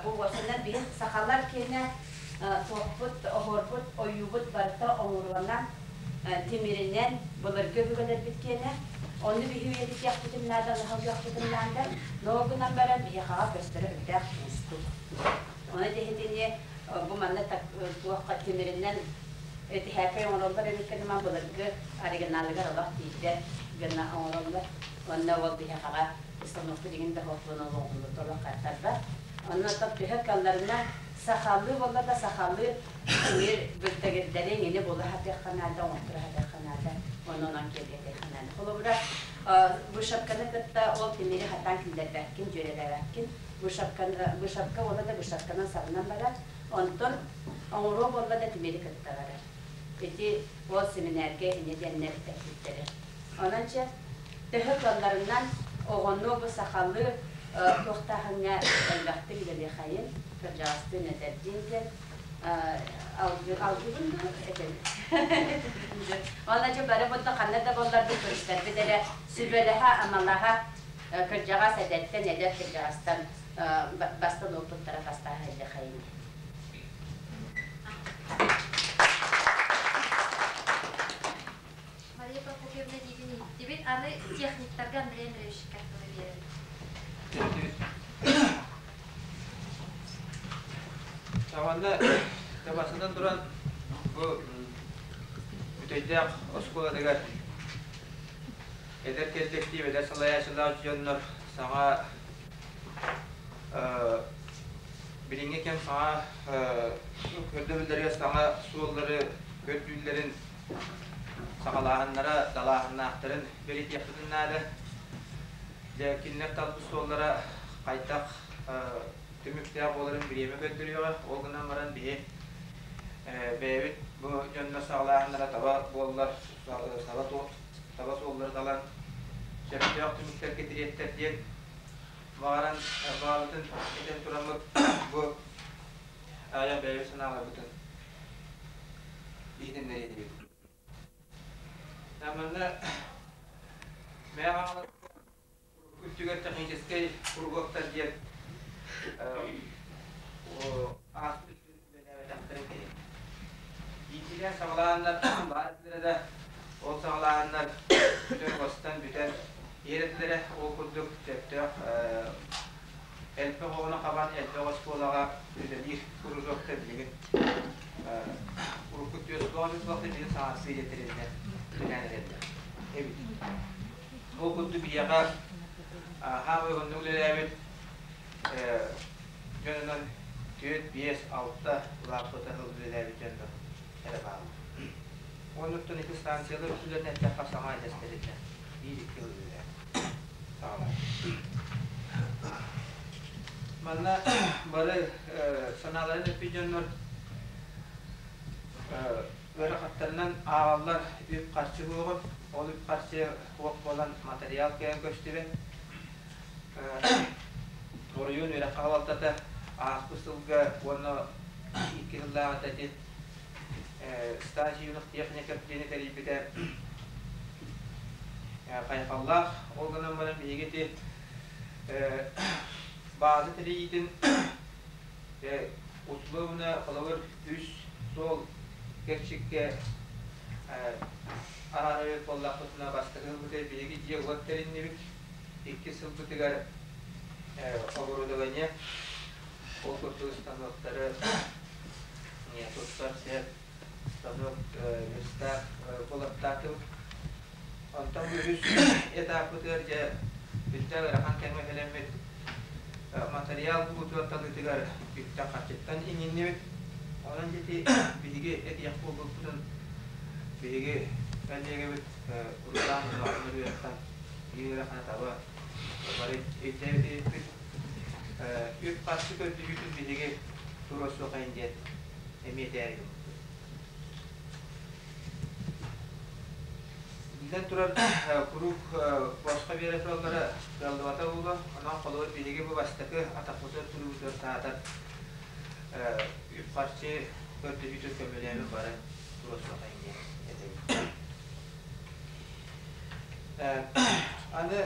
Бу уопсайынан биһи сахалар киэнэ туохпут, оһуорбут, ойуубут барыта оҥоруонан, тимиринэн былыргы өбүгэлэрбит киэнэ. Ону биһи үйэтитиэхпитин наада, лаһалыахпытын наада. Но гынан баран биһиэхэҕэ көстөрө үрдээх уустук. Ону дэһитини бу манна туохха тимиринэн этиһээкэй оҥороллор эбиккэ гынан былыргы оригиналыгар олох тиийбэт гына оҥороллор. Уонна ол биһиэхэҕэ установка дигин да хоһуон олоҕуллубут олох хаттарбат. Онно оттон төһө кыалларына сахалыы буолла да сахалыы тимир бүлтэгирдэри иҥини була сатыахха наада, оҥотторо сатыахха наада, ону онон киэргэтиэххэ наада. Холобура, вышивканы кытта ол тимири хатаан киллэрбэккин, дьүөрэлээбэккин. Вышивканы, вышивка буолла да вышивканан сабынан барар. Онтон оҥоруо буолла да тимири кытта барар. Ити ол сэминээргэ инньэ диэннэр эппиттэрэ. Онон чэ, төһө кыалларынан оҕону бу сахалыы туохтааһыҥҥа элбэхтик үлэлиэхэйин, кырдьаҕастыын эдэрдиин диэн алгыбын дуу этэбин. Онно дьэ бары будда ханна да буолларбыт көрүстэрбит эрэ сүбэлэһэ, амалаһа кырдьаҕас эдэртэн, эдэр кырдьаҕастан бастан уоппуттара бастааһа илдьэхэйин. Мария Прокопьевна диибин иһиттибит. Аны техниктарга Андрей Андреевичка тылы биэрэбит. Манна табасынан туран бу Бүтэйдээх оскуолатыгар эдэр кэллэктиип, эдэр салайааччылаах дьоннор саҥа билиҥҥи кэм саҥа көрдөбүллэригэр саҥа суоллары көрдүүллэрин саҕалааһыннара далааһыннаахтарын бэлиэтиэхпитин наада. Дьэ, кинилэр талбыт суоллара хайдах түмүктээх буоларын бириэмэ көрдөрүөҕэ. Ол гынан баран биһи бэйэбит бу дьоннор саҕалааһыннара таба буоллар, таба суоллары талан сөптөөх түмүктэргэ тириэртэр диэн баҕаран баҕабытын этэн тураммыт бу айан бэйэбит санааларбытын иһитиннэриэтибит. Манна Мэҥэ Хаҥалас үрдүгэр техническэй куруһуоктар диэн ааспыт үлэлээбэтэхтэрин киһи. Иитиилээх саҕалааннар баар этилэрэ да, ол саҕалааһыннар бүтэн-хостон бүтэн иһэр этилэрэ. Ол курдук сөптөөх элбэх оҕону хабан элбэх оскуолаҕа үлэлиир кружоктар билигин урукку түөрт оскуолаҕа билигин саҥарсыы дэтэриннэр үлэлээн эрэллэр эбит. Ол курдук биһиэхэ хаамай оннук үлэлээбит дьонунан түөрт, биэс, алта улааппыта сыл үлэлээбит дьоннор эрэ бааллар. Оннуттан ити станциялар үксүлэрин эттэххэ саҥа эдэстэриннэ биир-икки сыл үлэлээбит саҕалаабыт. Манна бары санааларын эппит дьоннор ыарахаттарынан ааҕаллар үп-харчы буоҕун, ол үп-харчы суох буолан матырыйаал кыайан көстүбэт. Оройуон үөрэххэ салалтата ааспыт сылга уонна икки сыллааҕыта ити стаж юных техников диэни тэрийбитэ хайҕаллаах. Ол гынан баран биһиги ити бааза тэрийиитин условно холобур үс суол кэрчиккэ араарар буоллахпытына бастакы сылбытыгар биһиги дьиэ-уот тэриннибит. Икки сылбытыгар оборудование, ол курдук станоктары туттар сир, станок, верстак булаттаатыбыт. Онтон үһүс этаппытыгар дьэ бүттэ ыарахан кэмҥэ кэлэммит матырыйаал булуутугар талыытыгар үптэн-харчыттан иҥиннибит. Онон ити биһиги этиэх буолбуппутун биһиги коллегабыт Руслан Иванович биир ыарахана таба бары өйдөөбүт үп-харчы көрдүүтүн биһиги туруорсуохайын диэн эмиэ этээри гыммыппыт. Биллэн турар, куруук босхо биэрэ тураллара кыаллыбата буолуо. Онон холобур биһиги бу бастакы атахпытыгар туруубутугар саатар үп-харчы көрдөһүүтүн көмөлөөн бары туруорсуохайын диэн этэбин. Аны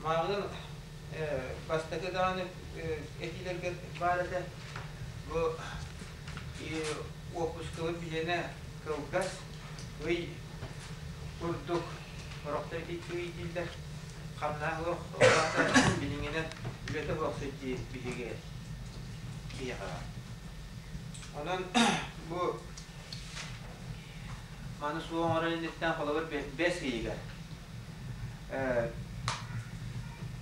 мааҕын Бастакы даҕаны этиилэргэ баар этэ. Бу уоппускабыт биһиэнэ кылгас, ый курдук сорохтор ити ый дииллэр. Хамнаах олох билиҥҥинэн үлэтэ суох сылдьыы биһиги биһиэхэ баар. Онон бу маны суох оҥорор инниттэн холобур бэс ыйыгар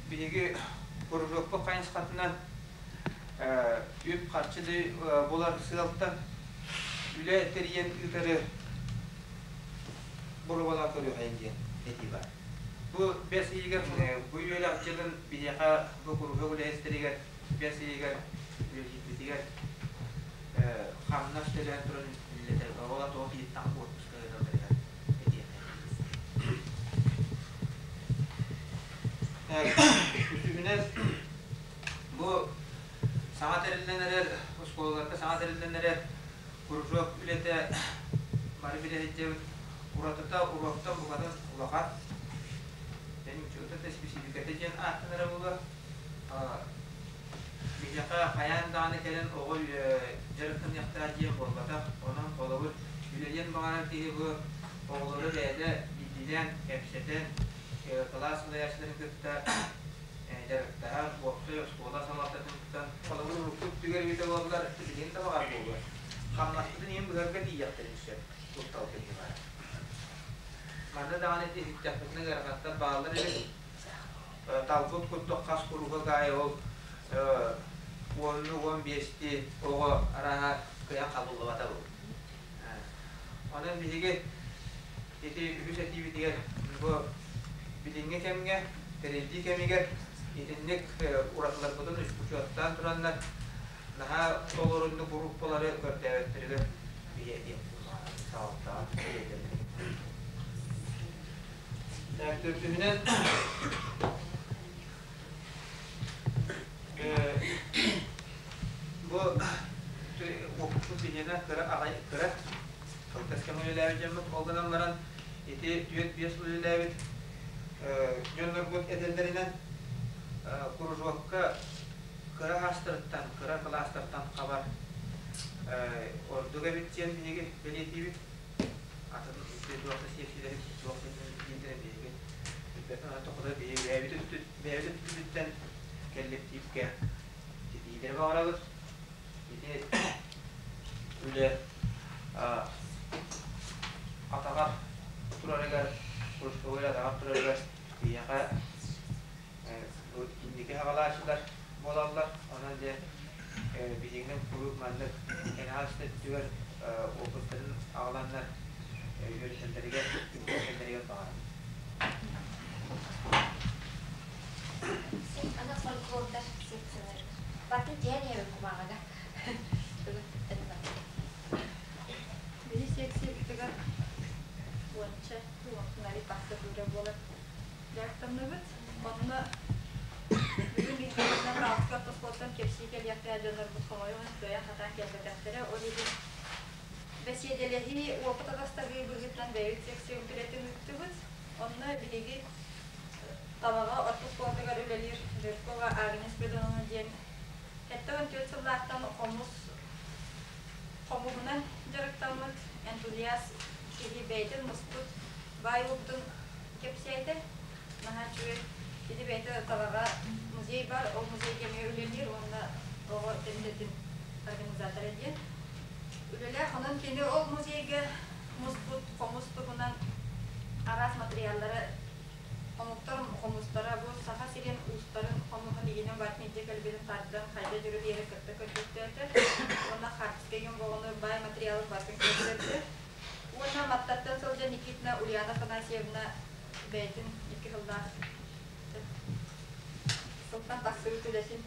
биһиги кружокпут хайысхатынан үп-харчы да булар сыалтан үлэ тэрийэн ыытары боруобалаан көрүөхэйин диэн этии баар. Бу бэс ыйыгар бу үөрэх дьылын биһиэхэ бу куруһуок үлэһиттэригэр бэс ыйыгар үлэлиирбитигэр хамнас төлөөн туран үлэлэтэр оҕо тоҕо киһиттэн отпуска ыыталларыгар этиэххэ. Үсүһүнэн бу саҥа тэриллэн эрэр оскуолаларга саҥа тэриллэн эрэр кружок үлэтэ бары билэ сылдьабыт уратыта уруоктан букатын улахан. Дьэ учуота спецификата диэн ааттанара буолуо. Биһиэхэ хайаан даҕаны кэлэн оҕо дьарыктаныахтаах диэн буолбатах. Онон холобур, үлэлиэн баҕарар киһи бу оҕолору бэйэтэ биирдиилээн кэпсэтэн, кылаас салайааччыларын кытта дьарыктаһан, уопсай оскуола салалтатын кытта холобур урукку өттүгэр эбитэ буоллар, билигин да баҕар буолуо. Хамнаспытын иһин быһарга тиийиэхтэрин сөп, куттал киһи баар. Манна даҕаны ити иһиттэхпитинэ ыарахаттар бааллар эбит. Талбыт курдук хас куруһуок аайы ол уонну уон биэсти оҕо арааһа кыайан хабыллыбата бу. Онон биһиги ити үһүс этиибитигэр бу билиҥҥи кэмҥэ, тэриллии кэмигэр итинник уратыларбытын учуоттаан тураннар наһаа толоруннук группалары көрдөөбөттөрүгэр биһи этиэхпит салалтаҕа бэлиэтэннэ. Төрдүһүнэн бу уопуппут биһиэнэ кыра аҕай кыра кылгас кэм үлэлээбит дьоммут ол гынан баран ити түөрт-биэс үлэлээбит дьоннорбут этэллэринэн кружокка кыра аастарыттан кыра кылаастартан хабар ордук эбит диэн биһиги бэлиэтиибит атын туох да сиэксилэрин туох да дииллэрин биһиги билбэппин онон тоҕо биһиги бэйэбит бэйэбит өттүбүтүттэн кэллэктиипкэ ситиилэри баҕарабыт ити үлэ атаҕар турарыгар кружковой атаҕар турарыгар биһиэхэ бу инники хаҕалааччылар буолаллар онон дьэ биһигини куруук маннык кэнэҕэс өттүгэр опыттарын аҕаланнар үөрэтэллэригэр үөрэтэллэригэр баҕарабын. Аны фольклордар секциялар. Баты диэн иһэбин кумааҕыга. Биһи секциябытыгар уонча туохтунары тахса быыра буолар дьарыктанныбыт. Онно бүгүн биһиги Балтика автоскуолаттан кэпсии кэлиэхтээх дьоннорбут хомойуох кыайан хатаан кэлбэтэхтэрэ. Ол иһин бэсиэдэлэһии, уопут атастаһыы быһыытынан бэйэбит секциябыт үлэтин ыыттыбыт. Онно биһиги Табаҕа орто оскуолатыгар үлэлиир Жиркова Агния Спиридоновна диэн 74 сыллаахтан хомус хомуһунан дьарыктаммыт энтузиаст киһи бэйэтин муспут баай уопутун кэпсээтэ. Наһаа үчүгэй. Кини бэйэтэ Табаҕа музей бар, ол музейга эмиэ үлэлиир уонна оҕо тэрилтэтин организатора диэн. Үлэлээх. Онон кини ол музейга муспут хомус туһунан араас материаллары Омуктар хомустара бу Саха сирин уустарын хомуһун игинэн барытын илдьэ кэлбитин тардан хайда дьүрүһүйэри кытта көрдөттөөтө уонна хаартыска игин боҕону баай материалын барытын көрдөрдө. Уонна Маттаттан сылдьан Никитина Ульяна Афанасьевна бэйэтин икки сыллаах сылтан тахсыбыт үлэтин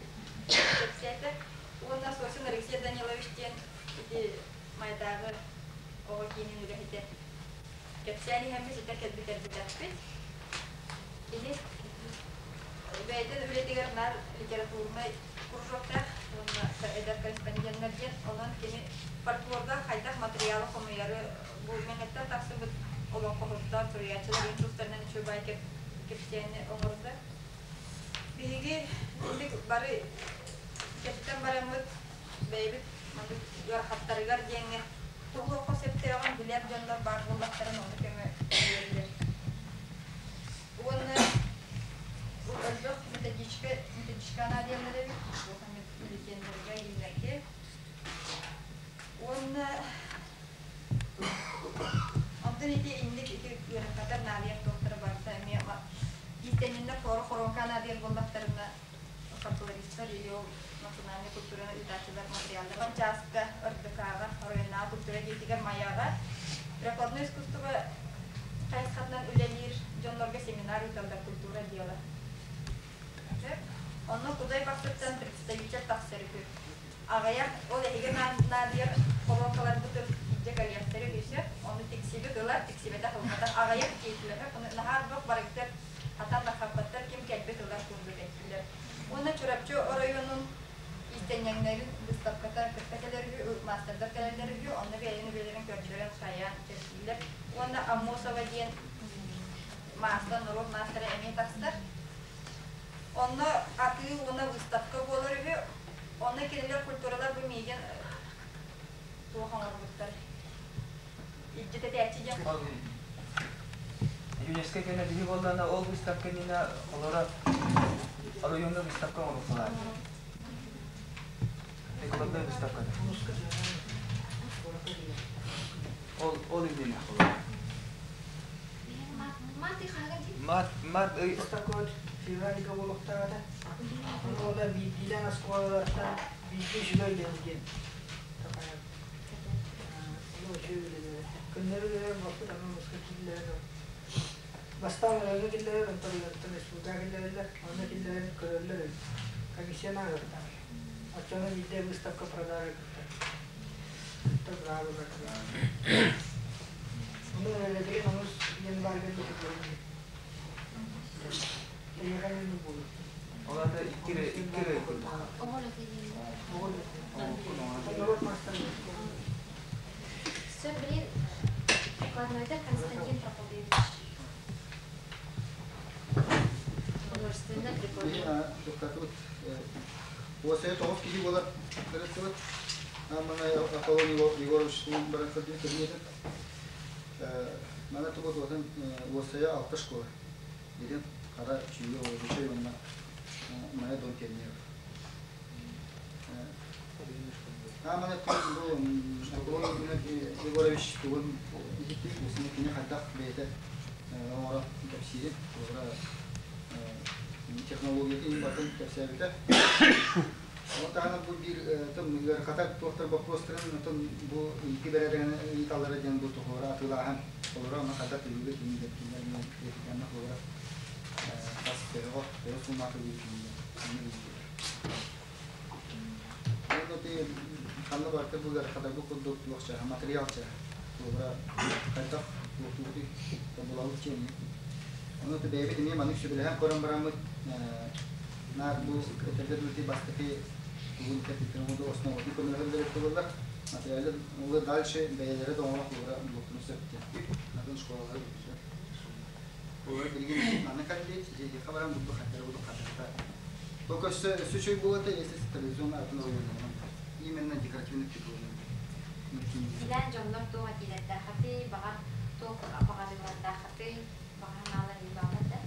кэпсээтэ. Уонна Сосин Алексей Данилович диэн ити Майдааҕы оҕо киинин үлэһитэ Кэпсээн иһэммит ситэ кэлбит эрбитэхпит. Кини бэйэтин үлэтигэр наар литературнай кружоктаах уонна эдэр корреспонденнар диэн. Онон кини фольклорга хайдах матырыйаалы хомуйары бу Мэҥэттэн тахсыбыт олоҥхоһуттар, суруйааччылар тустарынан үчүгэй кэпсээни оҥордо. Биһиги инник бары кэптэн бараммыт бэйэбит маннык ыарахаттарыгар диэҥҥэ туһуохха сөптөөҕүн билэр дьоннор баар буоллахтарын ону көмө биэрэллэр. Уонна бу элбэх методичка методичка анаадыйаллар эбит туох эмит легендарга иҥнэргэ. Уонна онтон ити инник ити ыарахаттар наадыйар туохтара барыта эмиэ иистэнньэннэр хоро хоруоҥка наадыйар буоллахтарына фольклористар или ол национальнай культураны ыытааччылар материалларын чааска РДК-ҕа оройуоннааҕы культура дьиэтигэр Майаҕа прикладной искусство хайысхатынан үлэлиир дьоннорго семинар ыыталлар культура дела. Онно Кудай Бахсыттан представитель тахсар үһү. Аҕыйах ол эһиги наадыйар холуокаларбытын илдьэ кэлиэхтэрэ үһү ону тиксибит ылар, тиксибэтэх ылбатах аҕыйах диэтилэр. Ону наһаа элбэх барыктар хатан да хаппаттар ким кэлбит ылар курдук эттилэр. Уонна Чурапчы оройуонун иистэнньэҥнэрин быыстапката кытта кэлэр үһү, маастардар кэлэллэр үһү, онно бэйэлэрин үлэлэрин көрдөрөн хайаан кэпсииллэр. Уонна Аммосова диэн маастар, норуот маастара эмиэ тахсар. Онно атыы уонна выставка буолар үһү. Онно кинилэр культуралар бу миигин туох оҥорбуттар. Илдьит этээччи диэн. ЮНЕСКО кэнэ биһи буоллаана ол выставка иннинэ олоро оройуоҥҥа выставка оҥоруохталаах. Прикладной выставка. Ол ол иннинэ холоро. Мат мат ый Выставкабыт февральга буолуохтаах этэ. Ону биирдиилээн оскуолалартан биирдии үчүгэй диэн диэн такайан. Ону үчүгэй үлэлэрэ. Күннэри үлэлэр буолбут, аны улууска киллэрэн бастаан ырыаны киллэрэр, онтон ырыаттан республикаҕа киллэрэллэр, онно киллэрэн көрөллөр эбит. Комиссияны ааҕыахтаах. Оччоҕуна биирдэ выставка продажа кыттар. Кыттар браво Ону үлэлэтигин онус январьга бүтүрдүм. Эйиэхэ мин буолуо. Ол аата икки эрэ икки эрэ курдук. Норуот маастара. Все, блин, прикладной Константин Прокопьевич. Художественно прикольно. Духтатыбыт уосайа тоҕус киһи буолар кырыттыбыт. Мана Аполлон Егорович баран сылдьыбыт кабинетин. Мана тугу туотун уосайа алта школа. Деген хара чүйгө олоручай уонна Майа дом пионеров. Аамана бу Аполлон Егорович тугун иһиттик, усуну кини хайдах бэйэтэ оҥоро кэпсиирин, туора технологиятын батын кэпсээбитэ. Ол таһынан бу биир ыарахата туохтар боппуруостарын отон бу икки бэрээдэгин ыйыталлара диэн бу туһуора атыылааһын олоро онно хайдах төлүүгэ тиийин кинилэр эмиэ холобура хас төһөҕө төһө сумма атыылыыр кинилэр Онно ти ханна барыта бу ыарахатарбыт курдук туох чааһа материал чааһа туора хайдах туохтуубутуй тобулабыт чиэни Ону бэйэбит эмиэ маннык сүбэлэһэн көрөн бараммыт наар бу этэргэ дылы бастакы тугун кэппиттэрин основатын көмөлөһөллөр буолаллар. Материалы ол дальше бэйэлэрэ да оҥоро холура булуохтарын сөп диэн. Атын школалар бүтүннэр. Олор билигин манна кэллиит, дьиэхэ баран бурдук хаттара бурдук хаттара. Только өссө өссө үчүгэй буолуо этэ, если централизованно атын оройуоннарынан. Именно декоративный предложение. Билэн дьоннор туох этиилэрдээххитий, баҕар туох баҕарыылардааххытый, баҕа санаалар бааллар да?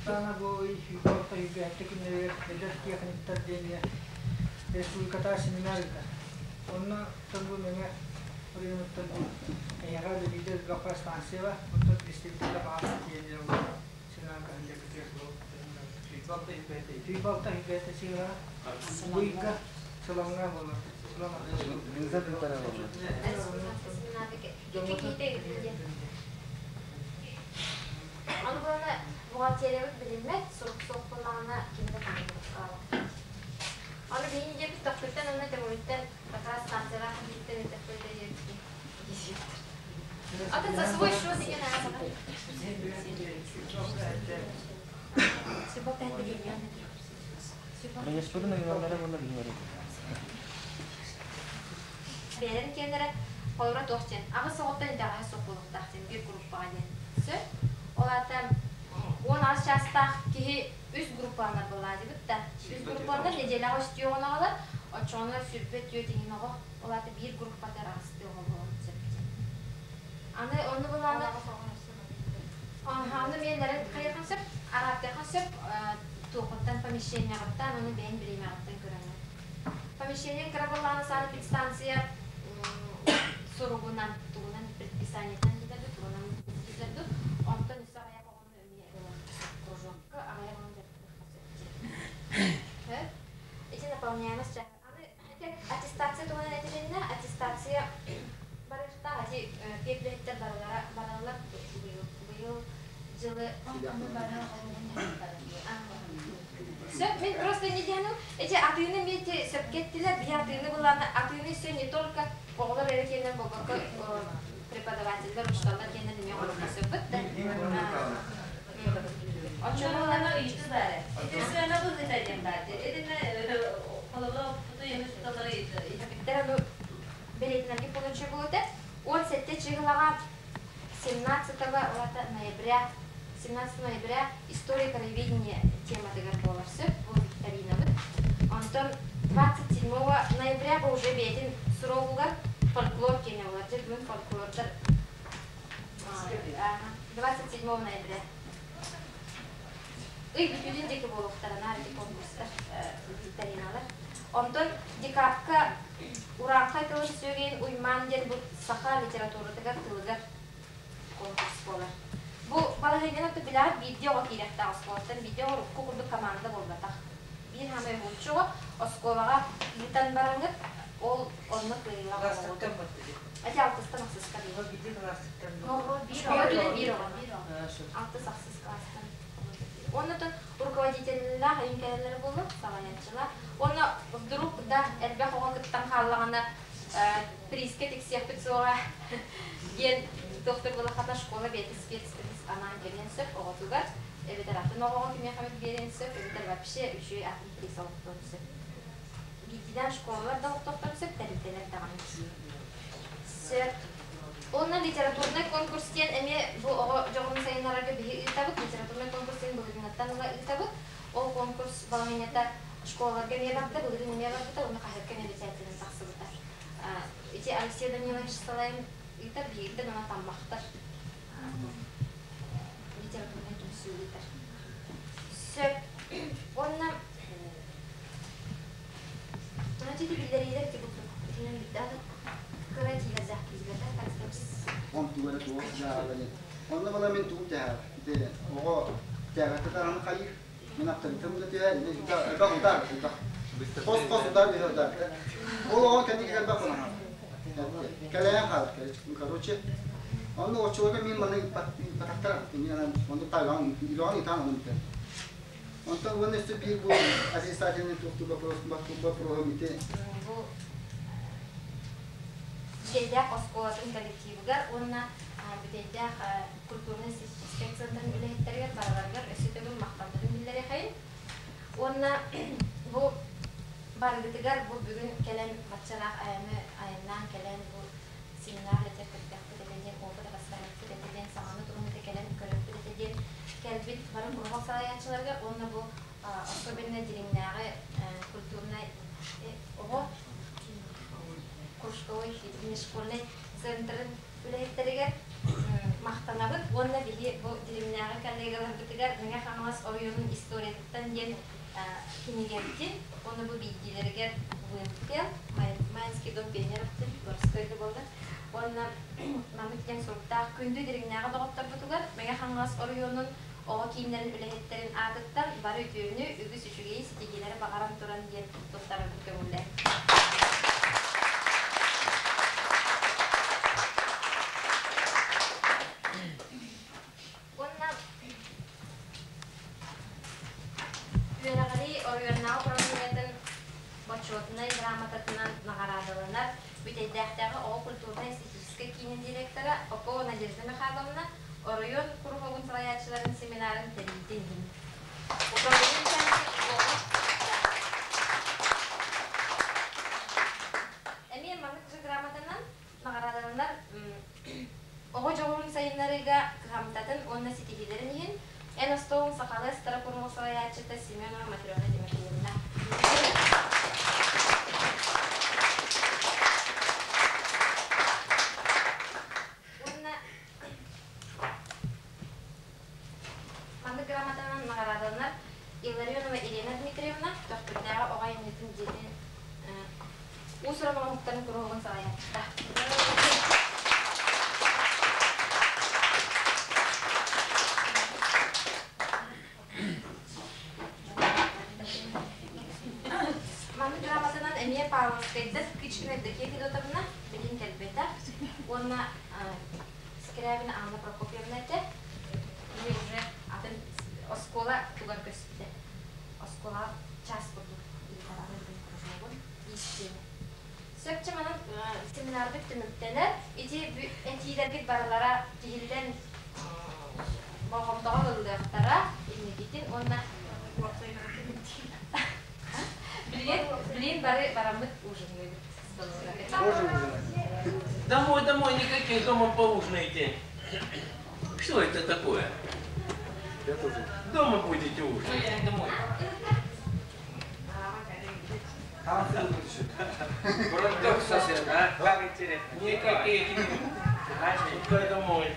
Саана бу Югорта Югэтти күннэригэр эдэр техниктар диэҥҥэ республикатааҕы семинар ыытар. Онно бу Мэҥэ оройуонуттан бу эйэҕэ үлэлиирдэр элбэх станция бар. Онтон представителя баҕар тиийэн семинар кыһын Түйбалта Югэтти сыыһа Буйга Сылаҥҥа буолар. Ону булана бухгалтериябыт билиммэт, сурук суох буоллаҕына ким да хаалбат. Аны биһиги диэбит тохтуттан уонна Төҥүлүттэн как раз станциялаах биһиттэн өтөхпөтө диэбит. Атын за свой счет деген аасаҕа. Республика ойуоллара буолла биһиги Бэйэлэрин киэннэрэ холобура туох диэн аҕыс оҕоттон итэҕэһэ суох буолуохтаах диэн биир группаҕа диэн сөп. Ол аата 18 чаастаах киһи үс группанан былаадыбыт да. Үс группанан неделяҕа үстүү оҕону аҕалар, оччоҕуна 24 иҥин оҕо, ол аата биир группатыгар аҕыстыы оҕо буолан сөп диэн. Аны онну былааны аны миэллэрин хайыахын сөп, арааттыахын сөп, туохуттан помещениеҕыттан, ону бэйэн бириэмэҕиттэн көрөҥҥүн. Помещение кыра буоллаҕына сааны подстанция суругунан, тугунан предписаниетынан киирдэрдэ, тугунан киирдэрдэ, онтон өссө аҕыйах оҕону эмиэ кружокка аҕыйах оҕону дьарыктыахха сөп диэн. Ити наполняемость Аны ити аттестация туһунан этилиннэ. Аттестация барыахтаах. Ити пиэплэһиттэр барылара бараллар быйыл быйыл дьылы Сөп, мин просто не диэну, эти атыыны эмиэ сөпкө эттилэр, биһи атыыны былаана, атыыны все не только оҕолор эрэ киэннэр буолбакка преподавателлэр, учууталлар киэннэр эмиэ оҥоруохха сөппүт да. Оччоҕо ыйытыы баара. Ити сыана быһыыта диэн баар. Итиннэ холобура оппуту эми туталлары Биттэр ону бэлиэтинэргэ получу буолута. 17 чыгылаҕа 17 ноября 17 ноября история краеведения тематыгар буолар сөп бу викторинабыт. Онтон 27 ноября бу уже бэйэтин срогугар фольклор киэнэ буолар. Дьэ бүгүн фольклордар 27 ноября. Ый бүтүүтүн диэки буолуохтарына ити конкурстар, викториналар. Онтон декабка Урааҥхай тылын сүөгэйин уймаан диэн бу саха литературатыгар тылыгар конкурс буолар. Бу балаһыанньаны отто билэҕит биирдии оҕо киириэхтээх оскуолаттан биирдии оҕо урукку курдук команда буолбатах. Биир хаамай уһулуччу оҕо оскуолаҕа ыытан бараҥҥыт ол онно кыайыылаах Классыктан оҕолорго. баттыгыт. Ати алтыстан ахсыска Оҕо биирдии классыктан Биир Оҕо оҕо. түнэ биир оҕо. Биир оҕо. Алтыс ахсыс класстан. Оннотон руководителлээх эйиҥкэлэлэрэ буолуо, салайааччылар. Уонна вдруг да элбэх оҕо кыттан хааллаҕына призка тиксиэхпит суоҕа диэн доктор Балахата школа бэйэтэ спецприз анаан кэлиэн сөп оҕотугар, эбэтэр атын оҕоҕо кимиэхэ эмит биэриэн сөп, эбэтэр вообще үчүгэй атын приз олохтуон сөп. Биирдиилээн школалар да олохтуохтарын сөп, тэрилтэлэр даҕаны. Сөп. Уонна литературнай конкурс диэн эмиэ бу оҕо дьоҕурун сайыннарарга биһи ыытабыт. Литературнай конкурс диэн былырыыҥҥыттан ыла ыытабыт. Ол конкурс балаһыанньата школаларга эмиэ барда, былырыын эмиэ барбыта уонна хаһыакка эмиэ бэчээттэнэн тахсыбыта. Ити Алексей Данилович салайан ыытар, биһигиттэн уонна таммахтар литературнай түмсүү ыытар. Сөп. Уонна Значит, биллэриилэр ити курдук. Итинэн бүтэ кыра тиилэрдээх киһилэрдэ Он тугу эрэ туох дьаараланын. Онно бала мин тугум тэһэр. Ити оҕо тээҕэтэ даҕаны хайыыр. Мин аптарытым да түһэр. Элбэх удар, элбэх. Хос-хос удар түһэр удар. Ол оҕо кэнники элбэх хонон Кэлэйэн хаалар. Короче, онно оччолорго мин маны ыппатахтара. Онно тайгаан, илоҕан итаан онон бүтэр. Онтон уонна өссө биир бу отрицательный туохтуур вопрос, вопроһум ити. Бу Бүтэйдээх оскуолатын коллективыгар уонна Бүтэйдээх культурно-эстетическэй центрын үлэһиттэригэр барыларыгар өссө төгүл махталбытын биллэриэхэйин. Уонна бу барыгытыгар бу бүгүн кэлэн баччалаах айаны айаннаан кэлэн бу семинар этэр кырдьахпыт этэ диэн опыт атастаһыахпыт этэ диэн саҥаны тугун этэ кэлэн көрүөхпүт этэ диэн кэлбит бары куруһуок салайааччыларыгар уонна бу особенно Дириҥнээҕи культурнай оҕо кружковой межшкольнай центрын үлэһиттэригэр махтанабыт уонна биһи бу Дириҥнээҕи коллегаларбытыгар Мэҥэ Хаҥалас оройуонун историятыттан диэн кинигэбитин уонна бу биирдиилэригэр вымпел Майинский дом пионеров диэн городской да буолла уонна маннык диэн суруктаах күндү Дириҥнээҕи доҕотторбутугар Мэҥэ Хаҥалас оройуонун оҕо кииннэрин үлэһиттэрин аатыттан бары үтүөнү, үгүс үчүгэйи ситиһиилэри баҕаран туран диэн туттарарбыт көҥүллэр. Уонна үөрэҕирии оройуоннааҕы управлениетын бочуотунай грамотатынан наҕараадаланар Бүтэйдээхтээҕи оҕо культурнай-эстетическэй киинин директора Попова Надежда Михайловна оройуон куруһуогун салайааччыларын семинарын тэрийдин иһин. Управление Эмиэ маннык же грамотанан наҕараадаланар оҕо дьоҕурун сайыннарыыга кыһамтатын уонна ситиһиилэрин иһин эн остуол Сахалыы астара куруһуок салайааччыта Семенова Матрена Тимофеевна. Уонна маннык грамотанан наҕараадаланар Илларионова Елена Дмитриевна, Төхтүрдээҕи оҕо айымньытын дьиэтин уус-уран оҥоһуктарын куруһуогун салайааччыта. Маннык грамотанан эмиэ Павловскайдар Кычкина Евдокия Федотовна билин кэлбэтэ уонна Скрябина Анна Прокопьевна этэ. Кини уже атын оскуола тугар көспүтэ. Оскуола час курдук ыыталаан кружогун иистиэнэ. Сөпчө манан семинарбыт түмүктэнэр. Ити этиилэргит барылара тиһиллэн болҕомтоҕо ылыллыахтара инникитин уонна билигин билигин бары бараммыт ужинныыбыт. Домой, домой, никаких дома поужинаете. Что это такое? Я тоже. Дома будете ужинать. Домой. Бронток сосед, а? Как интересно. Никаких. Пускай домой.